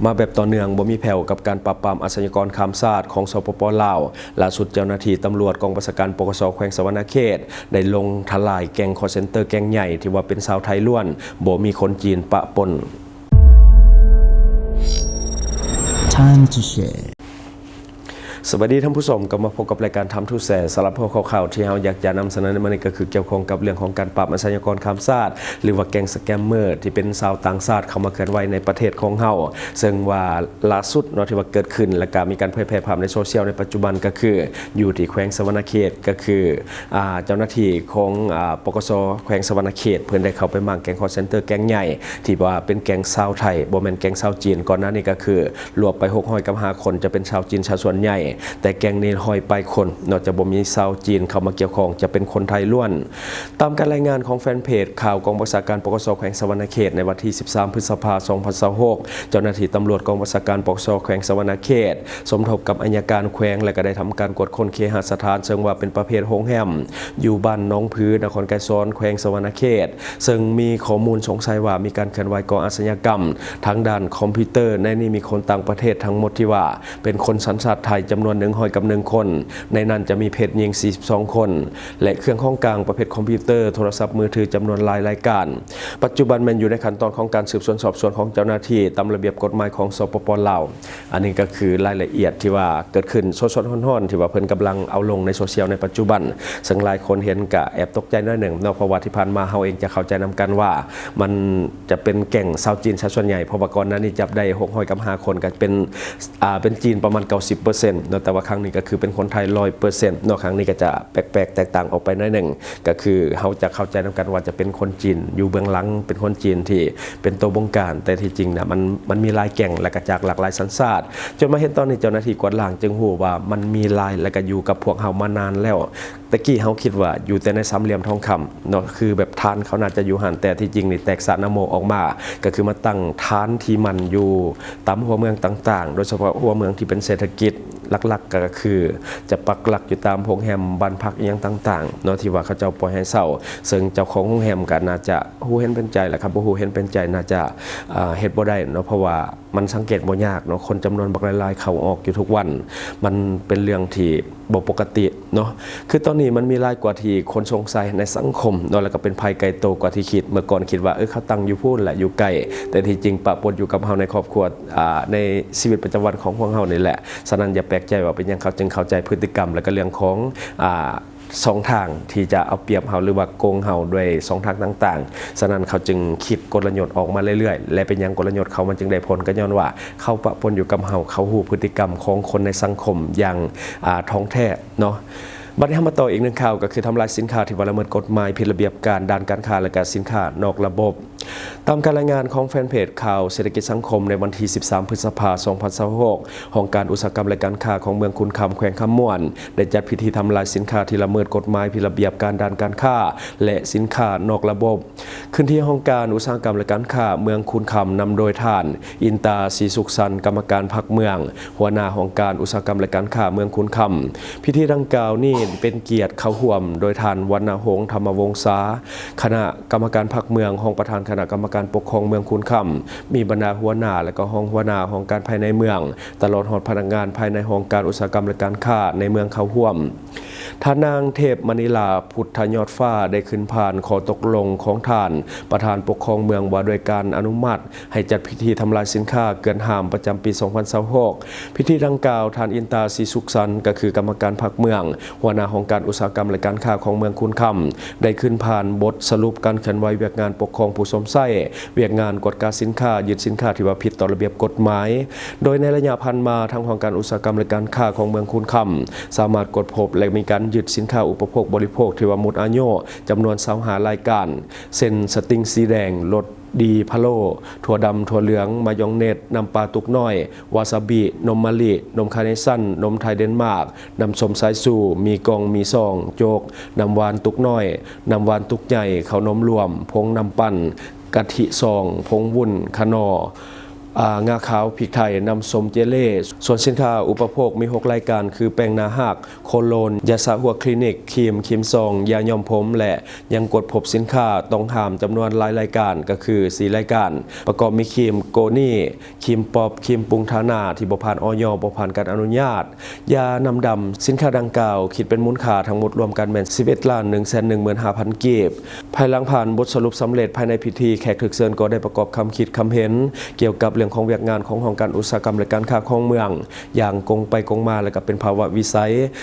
ມາແບບຕໍ່ເນື່ອງບໍ່ມີແຜ່ວກັບການປາບປາມອາຊະຍາກອນຂ້າມຊາດຂອງ ສປປ ລາວ. ລ່າສຸດເຈົ້າໜ້າທີ່ຕຳຫຼວດກອງບັນຊາການ ປກສ ແຂວງສະຫວັນນະເຂດ ໄດ້ລົງທະລາຍແກ້ງຄອລເຊັນເຕີແກ້ງໃຫຍ່ ທີ່ວ່າເປັນຊາວໄທລ້ວນ, ບໍ່ມີຄົນຈີນປະປົນ. Time to share. ສະບາຍດີທ່ານຜູ້ຊົມ, ກັບມາພົບກັບລາຍການ Time to Share. ສຳລັບຫົວຂໍ້ຂ່າວທີ່ເຮົາຢາກຈະນຳສະເໜີໃນມື້ນີ້ ກໍຄືກ່ຽວຂ້ອງກັບເລື່ອງຂອງການປາບອາຊະຍາກອນຂ້າມຊາດ ຫຼືວ່າແກ້ງສະແກມເມີ ທີ່ເປັນຊາວຕ່າງຊາດເຂົ້າມາເຄື່ອນໄຫວໃນປະເທດຂອງເຮົາ, ເຊິ່ງວ່າລ່າສຸດເນາະ ທີ່ວ່າເກີດຂຶ້ນ ແລະກະມີການເຜີຍແຜ່ພາບໃນໂຊຊຽວໃນປັດຈຸບັນ ກໍຄືຢູ່ທີ່ແຂວງສະຫວັນນະເຂດ ກໍຄື ອາ ເຈົ້າໜ້າທີ່ຂອງ ອາ ປກສ ແຂວງສະຫວັນນະເຂດ ເພິ່ນໄດ້ເຂົ້າໄປມ້າງແກ້ງຄອລເຊັນເຕີແກ້ງໃຫຍ່ ທີ່ວ່າເປັນແກ້ງຊາວໄທ ບໍ່ແມ່ນແກ້ງຊາວຈີນ. ກ່ອນໜ້ານີ້ກໍຄືລວບໄປຫົກຮ້ອຍກັບຫ້າຄົນ ຈະເປັນຊາວຈີນຊະສ່ວນໃຫຍ່, ແຕ່ແກ້ງນີ້ຮ້ອຍປາຍຄົນເນາະ ຈະບໍ່ມີຊາວຈີນເຂົ້າມາກ່ຽວຂ້ອງ, ຈະເປັນຄົນໄທລ້ວນ. ຕາມການລາຍງານຂອງແຟນເພຈຂ່າວກອງບັນຊາການ ປກສ ແຂວງສະຫວັນນະເຂດ ໃນວັນທີສິບສາມ ພຶດສະພາ ສອງພັນຊາວຫົກ ເຈົ້າໜ້າທີ່ຕຳຫຼວດກອງບັນຊາການ ປກສ ແຂວງສະຫວັນນະເຂດ ສົມທົບກັບອັຍຍາການແຂວງ ແລະກະໄດ້ທຳການກວດຄົ້ນເຄຫະສະຖານ ເຊິ່ງວ່າເປັນປະເພດໂຮງແຮມ ຢູ່ບ້ານໜອງຜື ນະຄອນໄກສອນ ແຂວງສະຫວັນນະເຂດ ເຊິ່ງມີຂໍ້ມູນສົງໄສວ່າມີການເຄື່ອນໄຫວກໍ່ອາຊະຍາກຳທາງດ້ານຄອມພິວເຕີ. ໃນນີ້ມີຄົນຕ່າງປະເທດທັງໝົດທີ່ວ່າເປັນຄົນສັນຊາດໄທຈຳນວນໜຶ່ງຮ້ອຍກັບໜຶ່ງຄົນ, ໃນນັ້ນຈະມີເພດຍິງສີ່ສິບສອງຄົນ ແລະ ເຄື່ອງຂອງກາງປະເພດຄອມພິວເຕີ, ໂທລະສັບມືຖືຈຳນວນຫຼາຍລາຍການ. ປັດຈຸບັນແມ່ນຢູ່ໃນຂັ້ນຕອນຂອງການສືບສວນສອບສວນຂອງເຈົ້າໜ້າທີ່ຕາມລະບຽບກົດໝາຍຂອງ ສປປ ລາວ. ອັນນີ້ກໍຄືລາຍລະອຽດທີ່ວ່າເກີດຂຶ້ນສົດໆຮ້ອນໆ ທີ່ວ່າເພິ່ນກຳລັງເອົາລົງໃນໂຊຊຽວໃນປັດຈຸບັນ, ເຊິ່ງຫຼາຍຄົນເຫັນກະແອບຕົກໃຈໜ້ອຍໜຶ່ງເນາະ ເພາະວ່າທີ່ຜ່ານມາເຮົາເອງຈະເຂົ້າໃຈນຳກັນວ່າ ມັນຈະເປັນແກ້ງຊາວຈີນຊະສ່ວນໃຫຍ່, ເພາະວ່າກ່ອນໜ້ານີ້ຈັບໄດ້ຫົກຮ້ອຍກັບຫ້າຄົນ ກໍເປັນ ອ່າ ເປັນຈີນປະມານເກົ້າສິບເປີເຊັນເນາະ, ແຕ່ວ່າຄັ້ງນີ້ກໍຄືເປັນຄົນໄທຮ້ອຍເປີເຊັນເນາະ. ຄັ້ງນີ້ກໍຈະແປກໆແຕກຕ່າງອອກໄປໜ້ອຍໜຶ່ງ, ກໍຄືເຮົາຈະເຂົ້າໃຈນຳກັນວ່າຈະເປັນຄົນຈີນຢູ່ເບື້ອງຫຼັງ, ເປັນຄົນຈີນທີ່ເປັນໂຕບົງການ, ແຕ່ທີ່ຈິງນະ ມັນ ມັນມີຫຼາຍແກ້ງ ແລະກະຈາກຫຼາກຫຼາຍສັນຊາດ. ຈົນມາເຫັນຕອນນີ້ ເຈົ້າໜ້າທີ່ກວາດລ້າງຈຶ່ງຮູ້ວ່າມັນມີຫຼາຍ ແລະກະຢູ່ກັບພວກເຮົາມານານແລ້ວ. ແຕ່ກີ້ເຮົາຄິດວ່າຢູ່ແຕ່ໃນສາມຫຼ່ຽມທອງຄຳເນາະ, ຄືແບບຖານເຂົາໜ້າຈະຢູ່ຫັ້ນ, ແຕ່ທີ່ຈິງນີ້ແຕກສະນະໂມອອກມາ ກໍຄືມາຕັ້ງຖານທີ່ໝັ້ນຢູ່ຕາມຫົວເມືອງຕ່າງໆ, ໂດຍສະເພາະຫົວເມືອງທີ່ເປັນເສດຖະກິດຫຼັກໆ ກໍຄືຈະປັກຫຼັກຢູ່ຕາມໂຮງແຮມ, ບ້ານພັກ ອີ່ຫຍັງຕ່າງໆເນາະ ທີ່ວ່າເຂົາເຈົ້າປ່ອຍໃຫ້ເຊົ່າ, ເຊິ່ງເຈົ້າຂອງໂຮງແຮມກໍໜ້າຈະຮູ້ເຫັນເປັນໃຈແຫຼະ, ຄັນບໍ່ຮູ້ເຫັນເປັນໃຈໜ້າຈະ ເຮັດບໍ່ໄດ້ເນາະ, ເພາະວ່າ ມັນສັງເກດບໍ່ຍາກເນາະ, ຄົນຈຳນວນບັກຫຼາຍໆເຂົ້າອອກຢູ່ທຸກວັນ, ມັນເປັນເລື່ອງທີ່ບໍ່ປົກກະຕິເນາະ. ຄືຕອນນີ້ມັນມີຫຼາຍກວ່າທີ່ຄົນສົງໄສໃນສັງຄົມເນາະ, ແລ້ວກໍເປັນໄພໄກໂຕກວ່າທີ່ຄິດ. ເມື່ອກ່ອນຄິດວ່າ ເອີ ເຂົາຕັ້ງຢູ່ພຸ້ນແຫຼະ ຢູ່ໃກ້, ແຕ່ທີ່ຈິງປະປົນຢູ່ກັບເຮົາໃນຄອບຄົວ, ອາ, ໃນຊີວິດປະຈຳວັນຂອງພວກເຮົານີ້ແຫຼະ. ສະນັ້ນຢ່າແປກໃຈວ່າເປັນຫຍັງເຂົາຈຶ່ງເຂົ້າໃຈພຶດຕິກຳ ແລ້ວກໍເລື່ອງຂອງ, ອາ, ຊ່ອງທາງທີ່ຈະເອົາປຽບເຮົາ ຫຼືວ່າໂກງເຮົາດ້ວຍຊ່ອງທາງຕ່າງໆ. ສະນັ້ນເຂົາຈຶ່ງຄິດກົນລະຍຸດອອກມາເລື້ອຍໆ ແລະ ເປັນຫຍັງກົນລະຍຸດເຂົາມັນຈຶ່ງໄດ້ຜົນ ກໍຍ້ອນວ່າເຂົາປະປົນຢູ່ກັບເຮົາ, ເຂົາຮູ້ພຶດຕິກຳຂອງຄົນໃນສັງຄົມຢ່າງ, ອາ, ທ່ອງແທ້ເນາະ. ບັດນີ້ເຮົາມາຕໍ່ອີກໜຶ່ງຂ່າວ, ກໍຄືທຳລາຍສິນຄ້າທີ່ວ່າລະເມີດກົດໝາຍ, ຜິດລະບຽບການ, ດ້ານການຄ້າ ແລະ ກະສິນຄ້ານອກລະບົບ. ຕາມການລາຍງານຂອງແຟນເພຈຂ່າວເສດຖະກິດສັງຄົມ ໃນວັນທີສິບສາມ ພຶດສະພາ ສອງພັນຊາວຫົກ ຫ້ອງການອຸດສາຫະກຳ ແລະ ການຄ້າຂອງເມືອງຄຸນຄຳ ແຂວງຄຳມ່ວນ ໄດ້ຈັດພິທີທຳລາຍສິນຄ້າທີ່ລະເມີດກົດໝາຍ, ຜິດລະບຽບການດ້ານການຄ້າ ແລະ ສິນຄ້ານອກລະບົບ ຂຶ້ນທີ່ຫ້ອງການອຸດສາຫະກຳ ແລະ ການຄ້າເມືອງຄຸນຄຳ ນຳໂດຍທ່ານ ອິນຕາ ສີສຸກສັນ ກຳມະການພັກເມືອງ, ຫົວໜ້າຫ້ອງການອຸດສາຫະກຳ ແລະ ການຄ້າເມືອງຄຸນຄຳ. ພິທີດັ່ງກ່າວນີ້ເປັນກຽດເຂົ້າຮ່ວມໂດຍທ່ານ ວັນນະຫົງ ທຳມະວົງສາ ຄະນະກຳມະການພັກເມືອງ, ຮອງປະທານຄະນະກຳມະການປົກຄອງເມືອງຄຸນຄຳ, ມີບັນດາຫົວໜ້າ ແລະ ກໍຮອງຫົວໜ້າຫ້ອງການພາຍໃນເມືອງ, ຕະຫຼອດຮອດພະນັກງານພາຍໃນຫ້ອງການອຸດສາຫະກຳ ແລະ ການຄ້າໃນເມືອງເຂົ້າຮ່ວມ. ທ່ານນາງ ເທບມະນີລາ ພຸດທະຍອດຟ້າ ໄດ້ຂຶ້ນຜ່ານຂໍ້ຕົກລົງຂອງທ່ານປະທານປົກຄອງເມືອງ ວ່າດ້ວຍການອະນຸມັດ ໃຫ້ຈັດພິທີທຳລາຍສິນຄ້າເກືອນຫ້າມປະຈຳປີສອງພັນຊາວຫົກ. ພິທີດັ່ງກ່າວ, ທ່ານ ອິນຕາ ສີສຸກສັນ ກໍຄືກຳມະການພັກເມືອງ, ຫົວໜ້າຫ້ອງການອຸດສາຫະກຳ ແລະ ການຄ້າຂອງເມືອງຄຸນຄຳ ໄດ້ຂຶ້ນຜ່ານບົດສະຫຼຸບການເຄື່ອນໄຫວວຽກງານປົກຄອງຜູ້ຊົມໃຊ້, ວຽກງານກວດກາສິນຄ້າ, ຍຶດສິນຄ້າທີ່ວ່າຜິດຕໍ່ລະບຽບກົດໝາຍ. ໂດຍໃນໄລຍະຜ່ານມາ, ທາງຫ້ອງການອຸດສາຫະກຳ ແລະ ການຄ້າຂອງເມືອງຄຸນຄຳ ສາມາດກວດພົບ ແລະ ມີການຍຶດສິນຄ້າອຸປະໂພກບໍລິໂພກທີ່ວ່າໝົດອາຍຸ ຈຳນວນຊາວຫ້າລາຍການ ເຊັ່ນ ສະຕິງສີແດງ, ລົດ ດີພະໂລ້, ຖົ່ວດຳ, ຖົ່ວເຫຼືອງ, ມາຢອງເນັດ, ນ້ຳປາຕຸກນ້ອຍ, ວາຊາບິ, ນົມມະລິ, ນົມຄາເນຊັນ, ນົມໄທເດນມາກ, ນ້ຳສົ້ມສາຍຊູ, ໝີ່ກ່ອງ, ໝີ່ຊອງ, ໂຈກ, ນ້ຳຫວານຕຸກນ້ອຍ, ນ້ຳຫວານຕຸກໃຫຍ່, ເຂົ້າໜົມລວມ, ຜົງນ້ຳປັ່ນ, ກະທິຊອງ, ຜົງວຸ້ນ, ຂະໜໍ່, ອາ ງາຂາວ, ພິກໄທ, ນ້ຳສົ້ມເຈເລ. ສ່ວນສິນຄ້າອຸປະໂພກມີຫົກລາຍການ ຄື ແປ້ງໜ້າຮັກ, ໂຄໂລນ, ຢາສະຫົວຄລີນິກ, ຄຣີມ, ຄຣີມຊອງ, ຢາຍ້ອມຜົມ ແລະ ຍັງກວດພົບສິນຄ້າຕ້ອງຫ້າມຈຳນວນຫຼາຍລາຍການ ກໍຄື ສີ່ລາຍການ, ປະກອບມີຄຣີມໂກນີ, ຄຣີມປັອບ, ຄຣີມປຸງທາໜ້າທີ່ບໍ່ຜ່ານ ອອຍ ບໍ່ຜ່ານການອະນຸຍາດ, ຢານ້ຳດຳ. ສິນຄ້າດັ່ງກ່າວຄິດເປັນມູນຄ່າທັງໝົດລວມກັນແມ່ນ ສິບເອັດລ້ານໜຶ່ງແສນໜຶ່ງໝື່ນຫ້າພັນ ກີບ. ພາຍຫຼັງຜ່ານບົດສະຫຼຸບສຳເລັດ, ພາຍໃນພິທີແຂກຖືກເຊີນກໍໄດ້ປະກອບຄຳຄິດຄຳເຫັນກ່ຽວກັບເລື່ອງຂອງວຽກງານຂອງຫ້ອງການອຸດສາຫະກຳ ແລະ ການຄ້າຂອງເມືອງ ຢ່າງກົງໄປກົງມາ ແລະ ກໍເປັນພາວະວິໄສ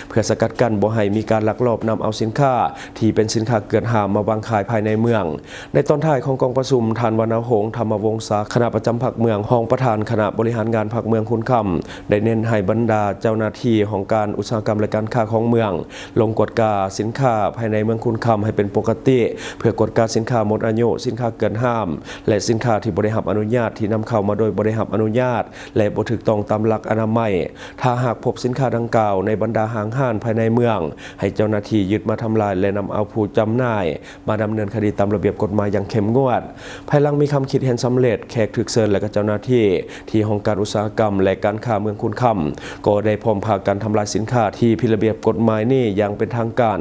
ເພື່ອສະກັດກັ້ນບໍ່ໃຫ້ມີການລັກລອບນຳເອົາສິນຄ້າທີ່ເປັນສິນຄ້າເກືອດຫ້າມມາວາງຂາຍພາຍໃນເມືອງ. ໃນຕອນທ້າຍຂອງກອງປະຊຸມ, ທ່ານ ວັນນະຫົງ ທຳມະວົງສາ ຄະນະປະຈຳພັກເມືອງ, ຮອງປະທານຄະນະບໍລິຫານງານພັກເມືອງຄຸນຄຳ ໄດ້ເນັ້ນໃຫ້ບັນດາເຈົ້າໜ້າທີ່ຫ້ອງການອຸດສາຫະກຳ ແລະ ການຄ້າຂອງເມືອງ ລົງກວດກາສິນຄ້າພາຍໃນເມືອງຄຸນຄຳໃຫ້ເປັນປົກກະຕິ, ເພື່ອກວດກາສິນຄ້າໝົດອາຍຸ, ສິນຄ້າເກີນຫ້າມ ແລະ ສິນຄ້າທີ່ບໍ່ໄດ້ຮັບອະນຸຍາດ ທີ່ນຳເຂົ້າມາໂດຍບໍ່ໄດ້ຮັບອະນຸຍາດ ແລະ ບໍ່ຖືກຕ້ອງຕາມຫຼັກອະນາໄມ. ຖ້າຫາກພົບສິນຄ້າດັ່ງກ່າວໃນບັນດາຫ້າງຮ້ານພາຍໃນເມືອງ, ໃຫ້ເຈົ້າໜ້າທີ່ຍຶດມາທຳລາຍ ແລະ ນຳເອົາຜູ້ຈຳໜ່າຍມາດຳເນີນຄະດີຕາມລະບຽບກົດໝາຍຢ່າງເຂັ້ມງວດ. ພາຍຫຼັງມີຄຳຄິດເຫັນສຳເລັດ, ແຂກຖືກເຊີນ ແລະ ກໍເຈົ້າໜ້າທີ່ທີ່ຫ້ອງການອຸດສາຫະກຳ ແລະ ການຄ້າເມືອງຄຸນຄຳ ກໍໄດ້ພ້ອມພາກັນທຳລາຍສິນຄ້າທີ່ຜິດລະບຽບກົດໝາຍນີ້ຢ່າງເປັນທາງການ.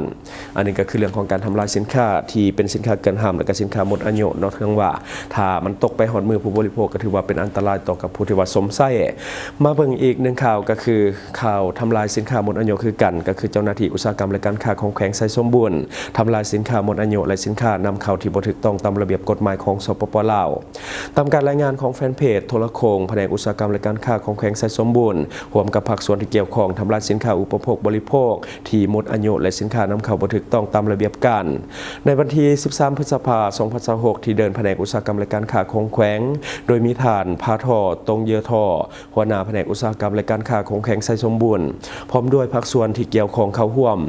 ອັນນີ້ກໍຄືເລື່ອງຂອງການທຳລາຍສິນຄ້າທີ່ເປັນສິນຄ້າເກີນຫ້າມ ແລະ ກໍສິນຄ້າໝົດອາຍຸເນາະ. ເຖິງວ່າຖ້າມັນຕົກໄປຮອດມືຜູ້ບໍລິໂພກ ກໍຖືວ່າເປັນອັນຕະລາຍຕໍ່ກັບຜູ້ທີ່ວ່າຊົມໃຊ້. ມາເບິ່ງອີກໜຶ່ງຂ່າວ ກໍຄື ຂ່າວທຳລາຍສິນຄ້າໝົດອາຍຸຄືກັນ, ກໍຄືເຈົ້າໜ້າທີ່ອຸດສາຫະກຳ ແລະ ການຄ້າຂອງແຂວງໄຊສົມບູນ ທຳລາຍສິນຄ້າໝົດອາຍຸ ແລະ ສິນຄ້ານຳເຂົ້າທີ່ບໍ່ຖືກຕ້ອງຕາມລະບຽບກົດໝາຍຂອງ ສປປ ລາວ. ຕາມການລາຍງານຂອງແຟນເພຈໂທລະໂຄ່ງ ພະແນກອຸດສາຫະກຳ ແລະ ການຄ້າຂອງແຂວງໄຊສົມບູນ ຮ່ວມກັບພາກສ່ວນທີ່ກ່ຽວຂ້ອງ ທຳລາຍສິນຄ້າອຸປະໂພກບໍລິໂພກທີ່ໝົດອາຍຸ ແລະ ສິນຄ້ານຳເຂົ້າບໍ່ຖືກຕ້ອງຕາມລະບຽບການ. ໃນວັນທີສິບສາມ ພຶດສະພາ ສອງພັນຊາວຫົກ ທີ່ເດີ່ນພະແນກອຸດສາຫະກຳ ແລະ ການຄ້າຂອງແຂວງ ໂດຍມີທ່ານ ພາທໍ່ ຕົງເຢີທໍ ຫົວໜ້າພະແນກອຸດສາຫະກຳ ແລະ ການຄ້າຂອງແຂວງໄຊສົມບູນ ພ້ອມດ້ວຍພາກສ່ວນທີ່ກ່ຽວຂ້ອງເຂົ້າຮ່ວມ.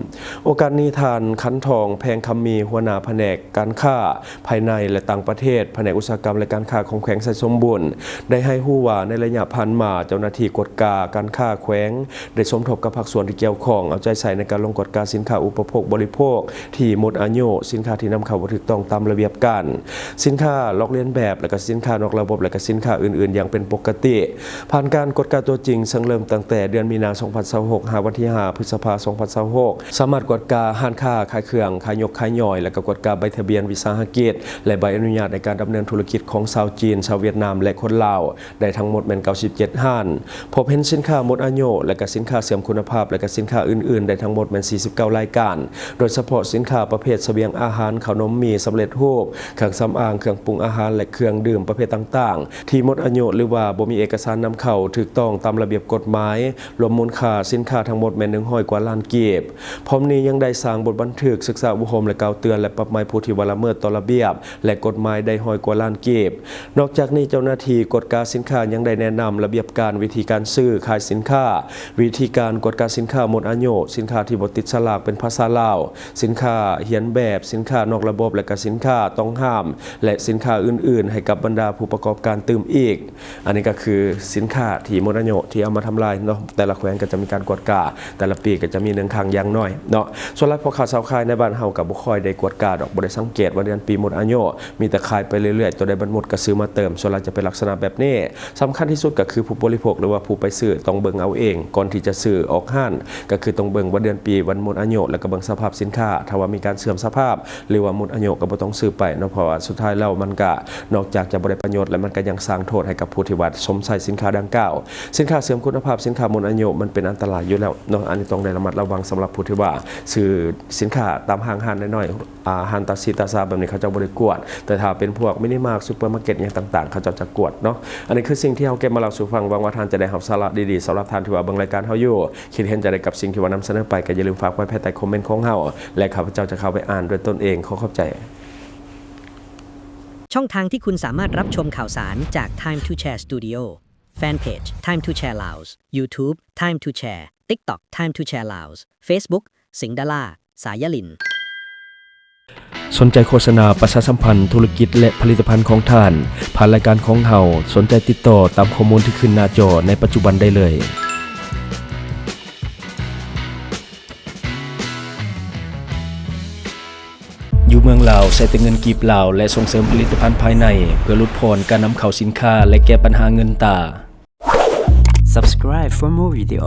ໂອກາດນີ້ ທ່ານ ຂັນທອງ ແພງຄຳມີ ຫົວໜ້າພະແນກການຄ້າພາຍໃນ ແລະ ຕ່າງປະເທດ ພະແນກອຸດສາຫະກຳ ແລະ ການຄ້າຂອງແຂວງໄຊສົມບູນ ໄດ້ໃຫ້ຮູ້ວ່າ ໃນໄລຍະຜ່ານມາ ເຈົ້າໜ້າທີ່ກວດກາການຄ້າແຂວງ ໄດ້ສົມທົບກັບພາກສ່ວນທີ່ກ່ຽວຂ້ອງ ເອົາໃຈໃສ່ໃນການລົງກວດກາສິນຄ້າອຸປະໂພກບໍລິໂພກທີ່ໝົດອາຍຸ, ສິນຄ້າທີ່ນຳເຂົ້າບໍ່ຖືກຕ້ອງຕາມລະບຽບການ, ສິນຄ້າລອກລຽນແບບ ແລະ ກະສິນຄ້ານອກລະບົບ ແລະ ກະສິນຄ້າອື່ນໆ ຢ່າງເປັນປົກກະຕິ. ຜ່ານການກວດກາຕົວຈິງ ເຊິ່ງເລີ່ມຕັ້ງແຕ່ເດືອນມີນາ ສອງພັນຊາວຫົກ ຫາວັນທີຫ້າ ພຶດສະພາ ສອງພັນຊາວຫົກ ສາມາດກວດກາຮ້ານຄ້າຂາຍເຄື່ອງ, ຂາຍຍົກຂາຍຍ່ອຍ ແລະ ກະກວດກາໃບທະບຽນວິສາຫະກິດ ແລະ ໃບອະນຸຍາດໃນການດຳເນີນທຸລະກິດຂອງຊາວຈີນ, ຊາວຫວຽດນາມ ແລະ ຄົນລາວ ໄດ້ທັງໝົດແມ່ນ ເກົ້າສິບເຈັດ ຮ້ານ. ພົບເຫັນສິນຄ້າໝົດອາຍຸ ແລະ ກະສິນຄ້າເສື່ອມຄຸນນະພາບ ແລະ ກະສິນຄ້າອື່ນໆ ໄດ້ທັງໝົດແມ່ນ ສີ່ສິບເກົ້າ ລາຍການ, ໂດຍສະເພາະສິນຄ້າປະເພດສະບຽງອາຫານ, ເຂົ້າໜົມ, ໝີ່ສຳເລັດຮູບ, ເຄື່ອງສຳອາງ, ເຄື່ອງປຸງອາຫານ ແລະ ເຄື່ອງດື່ມປະເພດຕ່າງໆ ທີ່ໝົດອາຍຸ ຫຼືວ່າບໍ່ມີເອກະສານນຳເຂົ້າຖືກຕ້ອງຕາມລະບຽບກົດໝາຍ, ລວມມູນຄ່າສິນຄ້າທັງໝົດແມ່ນ ໜຶ່ງຮ້ອຍກວ່າລ້ານກີບ. ພ້ອມນີ້ຍັງໄດ້ສ້າງບົດບັນທຶກສຶກສາອົບຮົມ ແລະ ກ່າວເຕືອນ ແລະ ປັບໃໝຜູ້ທີ່ວ່າລະເມີດຕໍ່ລະບຽບ ແລະ ກົດໝາຍໄດ້ຮ້ອຍກວ່າລ້ານກີບ. ນອກຈາກນີ້ ເຈົ້າໜ້າທີ່ກວດກາສິນຄ້າຍັງໄດ້ແນະນຳລະບຽບການ, ວິທີການຊື້ຂາຍສິນຄ້າ, ວິທີການກວດກາສິນຄ້າໝົດອາຍຸ, ສິນຄ້າທີ່ບໍ່ຕິດສະຫຼາກເປັນພາສາລາວ, ສິນຄ້າຮຽນແບບ, ສິນຄ້ານອກລະບົບ ແລະ ກະສິນຄ້າຕ້ອງຫ້າມ ແລະ ສິນຄ້າອື່ນໆ ໃຫ້ກັບບັນດາຜູ້ປະກອບການຕື່ມອີກ. ອັນນີ້ກໍຄືສິນຄ້າທີ່ໝົດອາຍຸທີ່ເອົາມາທຳລາຍເນາະ, ແຕ່ລະແຂວງກໍຈະມີການກວດກາ, ແຕ່ລະປີກໍຈະມີໜຶ່ງຄັ້ງຢ່າງໜ້ອຍເນາະ. ສ່ວນຫຼາຍພໍ່ຄ້າຊາວຂາຍໃນບ້ານເຮົາກໍບໍ່ຄ່ອຍໄດ້ກວດກາດອກ, ບໍ່ໄດ້ສັງເກດວ່າເດືອນປີໝົດອາຍຸ, ມີແຕ່ຂາຍໄປເລື້ອຍໆ, ຕົວໃດມັນໝົດກໍຊື້ມາເຕີມ, ສ່ວນຫຼາຍຈະເປັນລັກສະນະແບບນີ້. ສຳຄັນທີ່ສຸດກໍຄືຜູ້ບໍລິໂພກ ຫຼືວ່າຜູ້ໄປຊື້ຕ້ອງເບິ່ງເອົາເອງ ກ່ອນທີ່ຈະຊື້ອອກຮ້ານ, ກໍຄືຕ້ອງເບິ່ງວ່າເດືອນປີວັນໝົດອາຍຸ ແລ້ວກໍເບິ່ງສະພາບສິນຄ້າ, ຖ້າວ່າມີການເສື່ອມສະພາບ ຫຼືວ່າໝົດອາຍຸກໍບໍ່ຕ້ອງຊື້ໄປເນາະ, ເພາະວ່າສຸດທ້າຍແລ້ວມັນກະ ນອກຈາກຈະບໍ່ໄດ້ປະໂຫຍດແລ້ວ ມັນກະຍັງສ້າງໂທດໃຫ້ກັບຜູ້ທີ່ວ່າຊົມໃຊ້ສິນຄ້າດັ່ງກ່າວ. ສິນຄ້າເສື່ອມຄຸນນະພາບ, ສິນຄ້າໝົດອາຍຸ ມັນເປັນອັນຕະລາຍຢູ່ແລ້ວເນາະ, ອັນນີ້ຕ້ອງໄດ້ລະມັດລະວັງສຳລັບຜູ້ທີ່ວ່າຊື້ສິນຄ້າຕາມຫ້າງຮ້ານນ້ອຍໆ, ອາ ຮ້ານຕາສີຕາສາແບບນີ້ ເຂົາເຈົ້າບໍ່ໄດ້ກວດ, ແຕ່ຖ້າເປັນພວກມິນິມາດ, ຊຸບເປີມາເກັດຫຍັງຕ່າງໆ ເຂົາເຈົ້າຈະກວດເນາະ. ອັນນີ້ຄືສິ່ງທີ່ເຮົາເກັບມາເລົ່າສູ່ຟັງ, ຫວັງວ່າທ່ານຈະໄດ້ຮັບສາລະດີໆ. ສຳລັບທ່ານທີ່ວ່າເບິ່ງລາຍການເຮົາຢູ່, ຄິດເຫັນຈັ່ງໃດກັບສິ່ງທີ່ວ່ານຳສະເໜີໄປ? ກໍຢ່າລືມຝາກໄວ້ພາຍໃຕ້ຄອມເມັນຂອງເຮົາ ແລະ ຂ້າພະເຈົ້າຈະເຂົ້າໄປອ່ານດ້ວຍຕົນເອງ. ຂໍຂອບໃຈ. ຊ່องทางที่คุณสามารถรับชมข่าวสารจาก Time to Share Studio Fanpage Time to Share Laos YouTube Time to Share TikTok Time to Share Laos Facebook สิงห์ดารา สายลิน สนใจโฆษณาประชาสัมพันธ์ธุรกิจและผลิตภัณฑ์ของท่าน ผ่านรายการของเฮา สนใจติดต่อตามข้อมูลที่ขึ้นหน้าจอในปัจจุบันได้เลย ຢູ່ເມືອງລາວໃຊ້ແຕ່ເງິນກີບລາວ ແລະ ສົ່ງເສີມຜະລິດຕະພັນພາຍໃນ ເພື່ອຫຼຸດຜ່ອນການນຳເຂົ້າສິນຄ້າ ແລະ ແກ້ບັນຫາເງິນຕາ. Subscribe for more video.